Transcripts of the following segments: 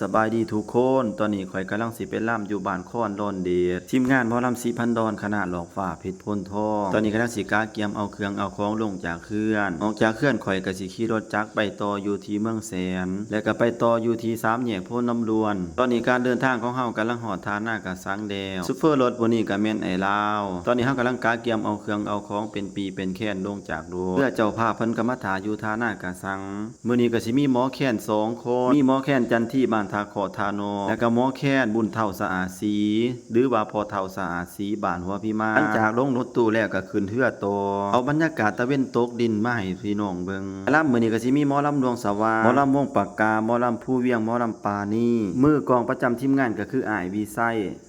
ສະບາຍດີທຸກຄົນ, ຕອນນີ້ຂ້ອຍກຳລັງຊິໄປລຳຢູ່ບ້ານຄອນດອນເດດ. ທີມງານໝໍລຳສີພັນດອນ ຄະນະຫຼອກຟ້າເພັດໂພນທອງ ຕອນນີ້ກຳລັງຊິກະກຽມເອົາເຄື່ອງເອົາຂອງລົງຈາກເຮືອນ. ອອກຈາກເຮືອນຂ້ອຍກະຊິຂີ່ລົດຈັກໄປຕໍ່ຢູ່ທີ່ເມືອງແສນ ແລະກະໄປຕໍ່ຢູ່ທີ່ສາມແຍກໂພນລຳລວນ. ຕອນນີ້ການເດີນທາງຂອງເຮົາກຳລັງຮອດທ່ານາກະສັງແລ້ວ. ໂຊເຟີລົດມື້ນີ້ກະແມ່ນອ້າຍລາວ. ຕອນນີ້ເຮົາກຳລັງກະກຽມເອົາເຄື່ອງເອົາຂອງເປັນປີ້ເປັນແຄນລົງຈາກລົດ. ເຮືອເຈົ້າພາບເພິ່ນກະມາຖ້າຢູ່ທ່ານາກະສັງ. ມື້ນີ້ກະຊິມີໝໍແຄນສອງຄົນ, ມີໝໍແຄນຈັນທີບ້ານທ່າເຄາະທ່ານອກ ແລະກະໝໍແຄນບຸນເຖົ້າສະອາດສີ ຫຼືວ່າພໍ່ເຖົ້າສະອາດສີບ້ານຫົວພິມານ. ຫຼັງຈາກລົງລົດຕູ້ແລ້ວກະຂຶ້ນເຮືອຕໍ່ ເອົາບັນຍາກາດຕາເວັນຕົກດິນມາໃຫ້ພີ່ນ້ອງເບິ່ງ. ລຳມື້ນີ້ກະຊິມີໝໍລຳດວງສະຫວ່າງ, ໝໍລຳວົງປາກກາ, ໝໍລຳພູວຽງ, ໝໍລຳປານີ. ມືກອງປະຈຳທີມງານກະຄືອ້າຍວິໄຊ,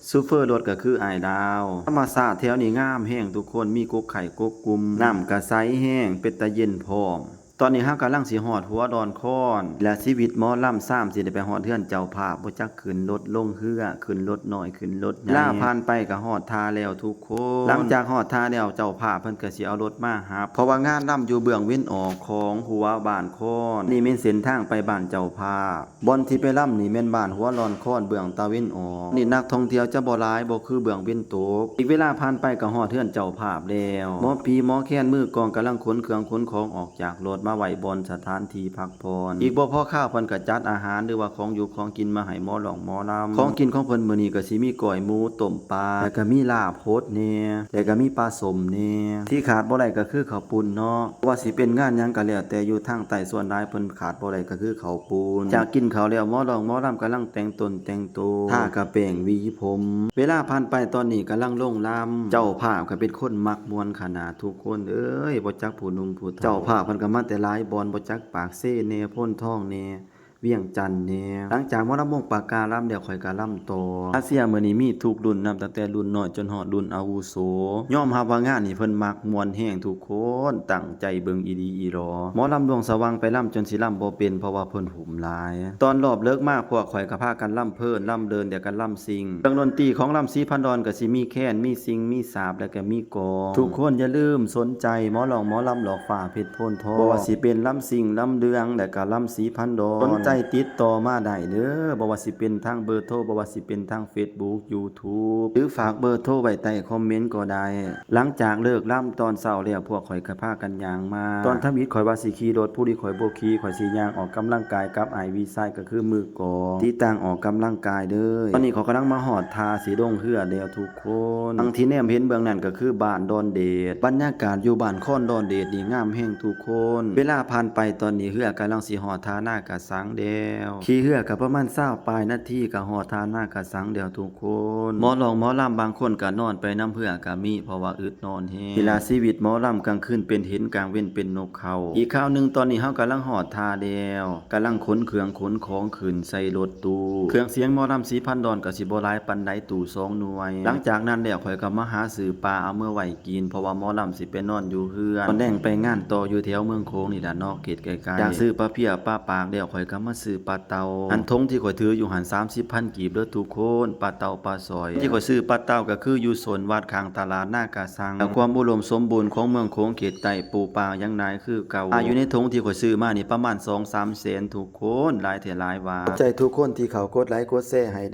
ໂຊເຟີລົດກະຄືອ້າຍດາວ. ທຳມະຊາດແຖວນີ້ງາມແຮງທຸກຄົນ, ມີກົກໄຂ່ກົກກຸມ, ນ້ຳກະໃສແຮງ ເປັນຕາເຢັນພ້ອມ. ຕອນນີ້ເຮົາກຳລັງຊິຮອດຫົວດອນຄອນ ແລະຊີວິດໝໍລຳຊາມຊິໄດ້ໄປຮອດເຮືອນເຈົ້າພາບ, ບໍ່ຈັກຂຶ້ນລົດລົງເຮືອ, ຂຶ້ນລົດນ້ອຍຂຶ້ນລົດໃຫຍ່. ເວລາຜ່ານໄປກະຮອດທ່າແລ້ວທຸກຄົນ. ຫຼັງຈາກຮອດທ່າແລ້ວ ເຈົ້າພາບເພິ່ນກະຊິເອົາລົດມາຮັບ ເພາະວ່າງານລຳຢູ່ເບື້ອງເວັນອອກຂອງຫົວບ້ານຄອນ. ນີ້ແມ່ນເສັ້ນທາງໄປບ້ານເຈົ້າພາບ. ບ່ອນທີ່ໄປລຳນີ້ແມ່ນບ້ານຫົວດອນຄອນເບື້ອງຕາເວັນອອກ. ນີ້ນັກທ່ອງທ່ຽວຈະບໍ່ຫຼາຍ ບໍ່ຄືເບື້ອງເວັນຕົກ. ອີກເວລາຜ່ານໄປກະຮອດເຮືອນເຈົ້າພາບແລ້ວ. ໝໍປີໝໍແຄນມືກອງກຳລັງຂົນເຄື່ອງຂົນຂອງອອກຈາກລົດມາໄວ້ບ່ອນສະຖານທີ່ພັກຜ່ອນ. ອີກບໍ່ພໍຄາວເພິ່ນກະຈັດອາຫານ ຫຼືວ່າຂອງຢູ່ຂອງກິນມາໃຫ້ໝໍຮ້ອງໝໍລຳ. ຂອງກິນຂອງເພິ່ນມື້ນີ້ກະຊິມີກ້ອຍໝູ ຕົ້ມປາ ແລະກະມີລາບຫົດແດ່ ແລະກະມີປາສົ້ມແດ່. ທີ່ຂາດບໍ່ໄດ້ກະຄືເຂົ້າປຸ້ນເນາະ. ບໍ່ວ່າຊິເປັນງານຫຍັງກະແລ້ວແຕ່ ຢູ່ທາງໃຕ້ສ່ວນຫຼາຍເພິ່ນຂາດບໍ່ໄດ້ກະຄືເຂົ້າປຸ້ນ. ຈາກກິນເຂົ້າແລ້ວ ໝໍຮ້ອງໝໍລຳກຳລັງແຕ່ງຕົນແຕ່ງໂຕ ທາກະແປ້ງ ຫວີຜົມ. ເວລາຜ່ານໄປ ຕອນນີ້ກຳລັງລົງລຳ. ເຈົ້າພາບກະເປັນຄົນມັກມ່ວນຂະໜາດທຸກຄົນເອີຍ, ບໍ່ຈັກຜູ້ໜຸ່ມຜູ້ເຖົ້າ. ເຈົ້າພາບເພິ່ນກະມາແຕ່ຫຼາຍບ່ອນ, ບໍ່ຈັກປາກເຊແດ່ ໂພນທອງແດ່ ວຽງຈັນແດ່. ຫຼັງຈາກໝໍລຳວົງປາກກາລຳແລ້ວ ຂ້ອຍກະລຳຕໍ່. ອາເຊຍມື້ນີ້ມີທຸກລຸ້ນນຳ, ຕັ້ງແຕ່ລຸ້ນນ້ອຍຈົນຮອດລຸ້ນອາວຸໂສ. ຍອມຮັບວ່າງານນີ້ເພິ່ນມັກມ່ວນແຮງທຸກຄົນ, ຕັ້ງໃຈເບິ່ງອີ່ຫຼີອີ່ຫຼໍ. ໝໍລຳດວງສະຫວ່າງໄປລຳຈົນຊິລຳບໍ່ເປັນ ເພາະວ່າເພິ່ນຫຸ້ມຫຼາຍ. ຕອນລອບເລິກມາ ພວກຂ້ອຍກະພາກັນລຳເພີນລຳເລີນ ແລະກະລຳຊິງ. ເຄື່ອງດົນຕີຂອງລຳສີພັນດອນກະຊິມີແຄນ, ມີຊິງ, ມີສາບ ແລະກະມີ ກໍ ທຸກຄົນຢ່າລືມສົນໃຈໝໍຮ້ອງໝໍລຳຫຼອກຟ້າເພັດໂພນທອງ. ບໍ່ວ່າຊິເປັນລຳຊິງ, ລຳເລື່ອງ ແລະກະລຳສີພັນດອນ, ສົນໃຈຕິດຕໍ່ມາໄດ້ເດີ. ບໍ່ວ່າຊິເປັນທາງເບີໂທ, ບໍ່ວ່າຊິເປັນທາງເຟສບຸກ, ຢູທູບ ຫຼືຝາກເບີໂທໄວ້ໃຕ້ຄອມເມັນກໍໄດ້. ຫຼັງຈາກເລີກລຳຕອນເຊົ້າແລ້ວ ພວກຂ້ອຍກະພາກັນຍ່າງມາ. ຕອນທຳອິດຂ້ອຍວ່າຊິຂີ່ລົດ, ຜູ້ທີ່ຂ້ອຍບໍ່ຂີ່, ຂ້ອຍຊິຍ່າງອອກກຳລັງກາຍກັບອ້າຍວິໄຊ ກະຄືມືກອງ ທີ່ຕ່າງອອກກຳລັງກາຍເດີ. ຕອນນີ້ເຂົາກຳລັງມາຮອດທ່າຊິລົງເຮືອແລ້ວທຸກຄົນ. ດັ່ງທີ່ແນມເຫັນເບື້ອງນັ້ນກະຄືບ້ານດອນເດດ. ບັນຍາກາດຢູ່ບ້ານຄອນດອນເດດນີ້ງາມແຮງທຸກຄົນ. ເວລາຜ່ານໄປ ຕອນນີ້ເຮືອກຳລັງຊິຮອດທ່ານາກະສັງແລ້ວ. ຂີ່ເຮືອກະປະມານຊາວປາຍນາທີກະຮອດທ່ານາກະສັງແລ້ວທຸກຄົນ. ໝໍຮ້ອງໝໍລຳບາງຄົນກະນອນໄປນຳເຮືອກະມີ ເພາະວ່າອຶດນອນແຮງ. ເວລາຊີວິດໝໍລຳກາງຄືນເປັນເຫັນ, ກາງເວັນເປັນນົກເຂົາ. ອີກຂ່າວໜຶ່ງ, ຕອນນີ້ເຮົາກຳລັງຮອດທ່າແລ້ວ. ກຳລັງຂົນເຄື່ອງຂົນຂອງຂຶ້ນໃສ່ລົດຕູ້. ເຄື່ອງສຽງໝໍລຳສີພັນດອນກະຊິບໍ່ຫຼາຍປານໃດ, ຕູ້ສອງໜ່ວຍ. ຫຼັງຈາກນັ້ນແລ້ວ ຂ້ອຍກະມາຫາຊື້ປາເອົາເມືອໄວ້ກິນ ເພາະວ່າໝໍລຳຊິໄປນອນຢູ່ເຮືອນ. ຕອນແລງໄປງານຕໍ່ຢູ່ແຖວເມືອງໂຂງນີ້ລະເນາະ, ເຂດໃກ້ໆ. ຈາກຊື້ປາເພຍປາປາກແລ້ວ ຂ້ອຍກະມາຊື້ປາເຕົ່າ. ອັນຖົງທີ່ຂ້ອຍຖືຢູ່ຫັ້ນ ສາມສິບພັນກີບເດີທຸກຄົນ, ປາເຕົ່າປາສອຍ. ທີ່ຂ້ອຍຊື້ປາເຕົ່າກະຄືຢູ່ໂຊນວັດ ຂ້າງຕະຫຼາດນາກະສັງ. ແລ້ວຄວາມອຸດົມສົມບູນຂອງເມືອງໂຂງເຂດໃຕ້ ປູກປ່າຫຍັງຫຼາຍຄືເກົ່າ. ອາ ຢູ່ໃນຖົງທີ່ຂ້ອຍຊື້ມານີ້ປະມານສອງສາມແສນທຸກຄົນ, ຫຼາຍແທ້ຫຼາຍວ່າ. ຂອບໃຈທຸກຄົນທີ່ເຂົ້າກົດໄລກົດແຊໃຫ້ເດີ.